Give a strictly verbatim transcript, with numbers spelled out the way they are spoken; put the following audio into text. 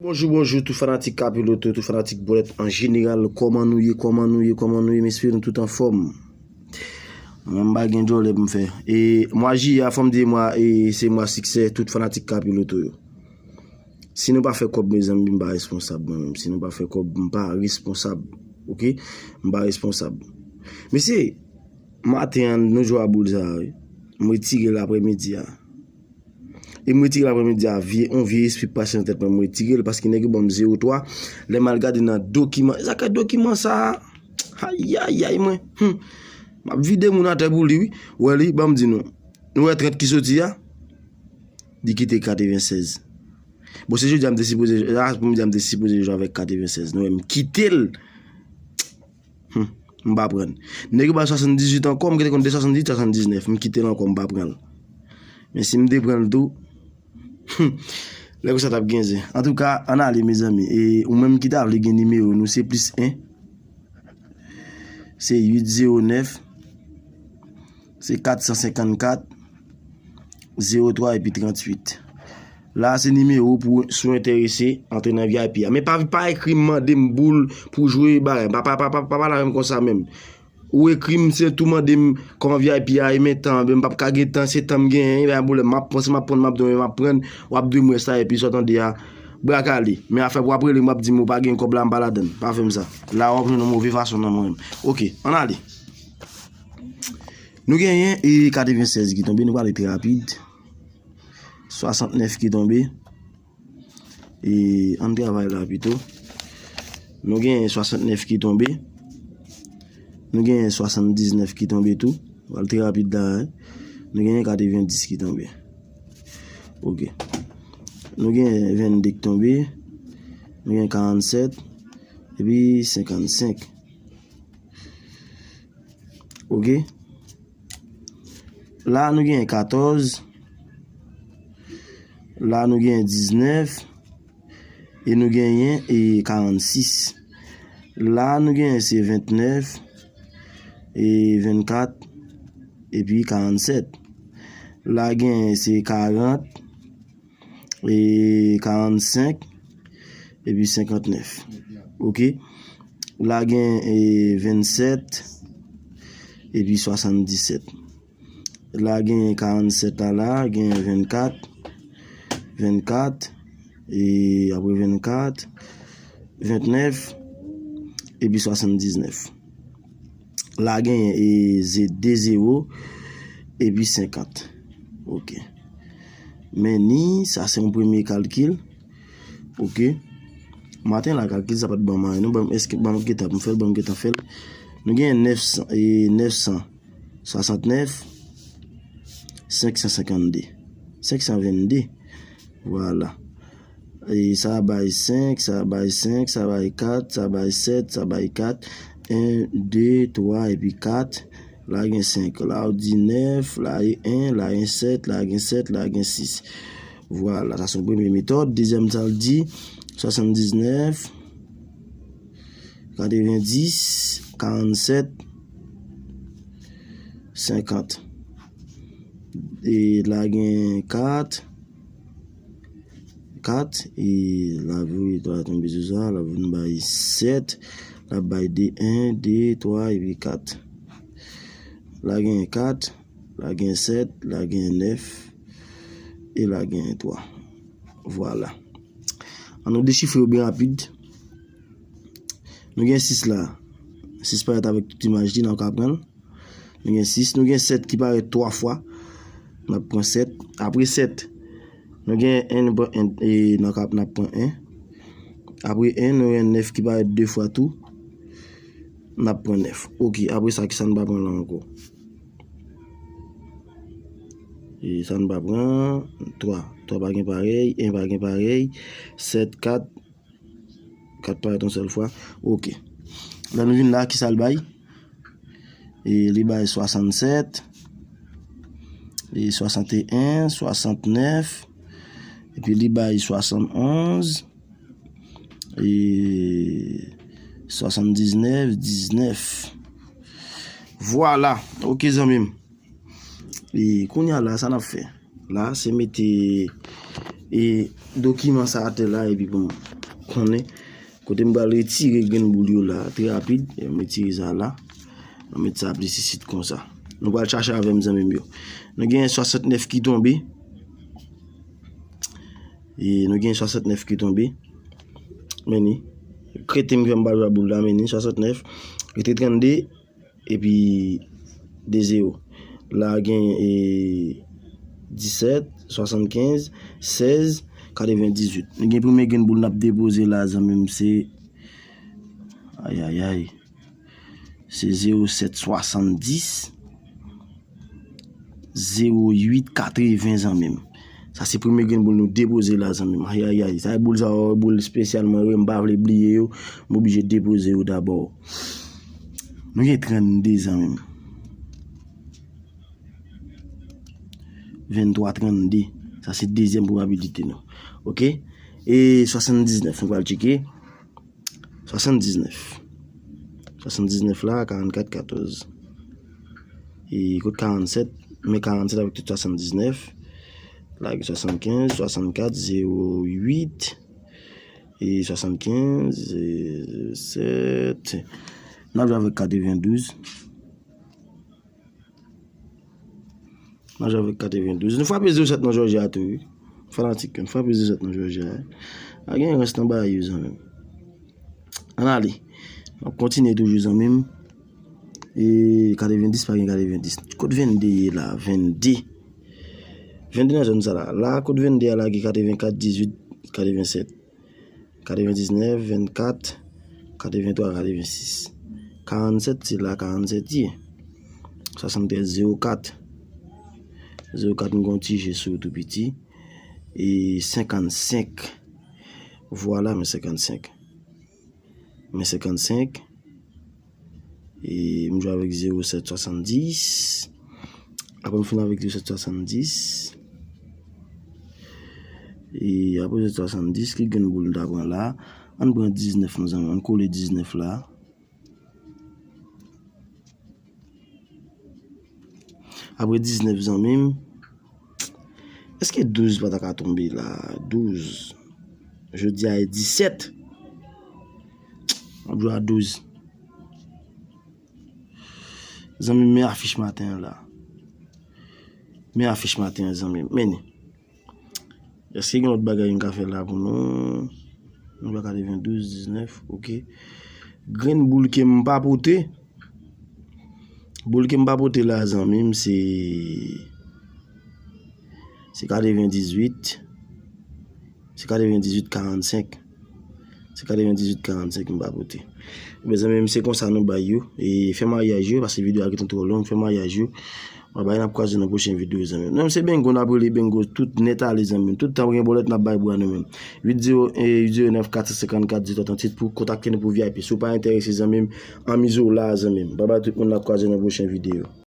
Bonjou, bonjou, tout fanatik Kapiloto, tout fanatik bòlèt an jeneral. Kòman nou ye, kòman nou ye, kòman nou ye? M espere nou tout anfòm. Mwen, m pa gen djòlè pou m fè. E mwa jiyè a, fò m di mwa, e se mwa siksè tout fanatik Kapiloto yo. Si nou pa fè kòb, mezanmi, m pa responsab mwen menm. Si nou pa fè kòb, m pa responsab. Oke? M pa responsab. Mesye, maten an, nou jwe a boul sa a, wi. M retire l aprèmidi a. E m retire l aprèmidi a, vye, yon vye espri pase nan tèt mwen, m retire l paske nèg yo ban m zewo twa. Lè m al gade nan dokiman, sa ka dokiman sa a? Ayayay, mwen. Hmm. M ap vide moun atè pou li, wi. Wè li, ban m di nou. Nou wè trant ki soti a? Li kite katrevennsèz. Bon, se jodi a m te sipoze, a, pou m di a m te sipoze jwe avèk katrevennsèz. Nou wè m kite l. Hmm, m pa pran. Nèg yo ba swasanndizuit ankò, m gentan konn de swasanndizuit, swasanndiznèf. M kite l ankò, m pa pran l. Men si m te pran l tou, hmm, lè konsa t ap gen zen. Antouka, ann ale, mezanmi. E ou menm ki ta vle gen nimewo nou, se plis en, se uit zewo nèf, se kat san senkannkat, zewo twa epi tranntuit. La a se nimewo pou si w enterese antre nan V I P a. Men pa, pa ekri m mande m boul pou jwe bagay. Pa, pa, pa, pa, pa pale avè m konsa menm. Ou ekri m, se tou mande m kòman V I P a ye, men tan, men m p ap ka gen tan, se tan m genyen, pa gen pwoblèm. M ap pran, si m ap pran, m ap dòmi, m ap pran, w ap dwe m wè sa, epi sa w tande a, bra kale. Men afè pou w ap rele m, w ap di m ou pa gen kòb la, m pa ladann. Pa fè m sa. La a w ap jwenn yon move fason nan mwen menm. Oke, ann ale. Nou genyen e katrevennsèz ki tonbe, nou prale trè rapid. Swasantnèf ki tonbe. E ann travay la pito. Nou genyen swasantnèf ki tonbe. Nou genyen swasanndiznèf ki tonbe tou. Nou pral trè rapid la, hein. Nou genyen katrevendis ki tonbe. Oke. Nou genyen vennde ki tonbe. Nou genyen karannsèt. Epi senkannsenk. Oke. La nou genyen katòz. La nou genyen diznèf. E nou genyen e karannsis. La nou genyen se ventnèf, e vennkat, epi karannsèt. La genyen se karant, e karannsenk, epi senkantnèf. Oke. La gen e vennsèt, epi swasanndisèt. La gen karannsèt la, la gen vennkat, vennkat, e apre vennkat, ventnèf, epi swasanndiznèf. La genyen e ze-, de zewo, epi senkant. Oke. Men ni, sa se yon premye kalkil. Oke. Maten la, kalkil sa pa t ban m anyen. Nou ban m, èske ban m gentan pou m fè l, ban m gentan fè l. Nou genyen nèf san, e nèf san swasantnèf, senk san senkannde, senk san vennde. Vwala. E sa bay senk, sa bay senk, sa bay kat, sa bay sèt, sa bay kat. En, de, twa, epi kat. La gen senk. La ou di nèf, la e en, la gen sèt, la gen sèt, la gen sis. Vwala, sa se yon premye metòd. Dezyèm sa l di, swasanndiznèf, katrevendis, karannsèt, senkant. E la gen kat, kat, e la voye twa tonbe sou sa, la vin bay sèt, la bay de, en, de, twa, epi kat. La gen kat, la gen sèt, la gen nèf, e la gen twa. Vwala. Ann nou dechifre yo byen rapid. Nou gen sis la. Sis parèt avèk tout imaj li, n ap ka pran l. Nou gen sis, nou gen sèt ki parèt twa fwa. N ap pran sèt. Apre sèt, nou gen en, nou pran en, e n ap, n ap pran en. Apre en, nou gen nèf ki parèt de fwa tou. N ap pran nèf. Oke, apre sa, ki sa n pa pran la ankò? E sa n pa pran, twa. Twa pa gen parèy, en pa gen parèy, sèt, kat, kat parèt yon sèl fwa. Oke. Lè nou vin la, ki sa l bay? E li bay swasannsèt, e swasanteyen, swasantnèf, epi li bay swasannonz, e swasanndiznèf, diznèf. Vwala. Oke, zanmi m. E kounye a la, sa n ap fè? La, se mete, e, dokiman sa atè la, epi pou m konnen kote m pral retire grenn boul yo la, trè rapid. E m retire sa la. M met sa plis isit konsa. Nou pral chache avè m, zanmi m yo. Nou gen swasantnèf ki tonbe. E nou gen swasantnèf ki tonbe. Men ni. Krete m fè m pa jwe boul la, men ni, swasantnèf. Rete trannde, epi de zewo. La gen, e, disèt, swasannkenz, sèz, katrevendizuit. Nou gen premye grenn boul n ap depoze la, zanmi m, se, ayayay. Se zewo sèt swasanndis, zewo uit katreven, zanmi m. Sa se premye grenn boul nou depoze la, zanmi m. Ayayay, sa e boul sa yo, boul espesyal mwen, wi, m pa vle bliye yo. M oblije depoze yo dabò. Nou gen trannde, zanmi m. Venntwa trannde. Sa se dezyèm pwobabilite nou. Oke? E swasanndiznèf, nou pral tcheke. Swasanndiznèf. Swasanndiznèf la, karannkat katòz. E kot karannsèt? Men karannsèt avèk tout swasanndiznèf. La gen swasannkenz, swasannkat, zewo uit. E swasannkenz, e sèt. N ap jwe avèk katrevendouz. N ap jwe avèk katrevendouz. Nou frape zewo sèt nan Jòji a tou, wi. Fanatik yo, nou frape zewo sèt nan Jòji a, wi. Pa gen rans nan bagay yo, zanmi m. Ann ale. N ap kontinye toujou, zanmi m. E katrevendis, pa gen katrevendis. Kot vennde ye la? Vennde. Vennde nan zòn sa la. La, kot vennde a la, gen katrevenkat, dizuit, katrevensèt. Katrevendiznèf, vennkat, katreventwa, katrevensis. Karannsèt, se la karannsèt ye. Swasanntrèz, zewo kat. Zewo kat, m gon ti je sou tou piti. E senkannsenk. Vwala, men senkannsenk. Men senkannsenk. E m jwe avèk zewo sèt swasanndis. Apre m fin avèk zewo sèt swasanndis. E apre zewo sèt swasanndis, ki grenn boul m ta pran la? Ann pran diznèf, mezanmi. Ann kole diznèf la. Apre diznèf, zanmi m. Èske douz pa ta ka tonbe la? Douz. Jodi a e disèt. M ap jwe a douz. Zanmi m, men afich maten an la. Men afich maten an, zanmi m. Men ni. Èske gen lòt bagay m ka fè la pou nou? Nou pa katrevendouz, diznèf, oke. Grenn boul ke m pa pote. Boul ke m pa pote la, zanmi m, se, se katrevendizuit. Se katrevendizuit karannsenk. Se katrevendizuit karannsenk m pa pote. Mezanmi, se konsa nou bay yo. E fè maryaj yo, paske videyo a gentan twò long, fè maryaj yo. Bye bye, n ap kwaze nan pwochen videyo, zanmi m. Non, se Bengo, n ap rele Bengo tout nèt ale, zanmi m. Tout tan gen bòlèt, n ap bay bwa nou menm. Uit zewo en, uit zewo nèf, kat san senkannkat, dizuit tranntuit pou kontakte nou pou V I P. Si w pa enterese, zanmi m, anmize w la, zanmi m. Bye bye tout moun, n ap kwaze nan pwochen videyo.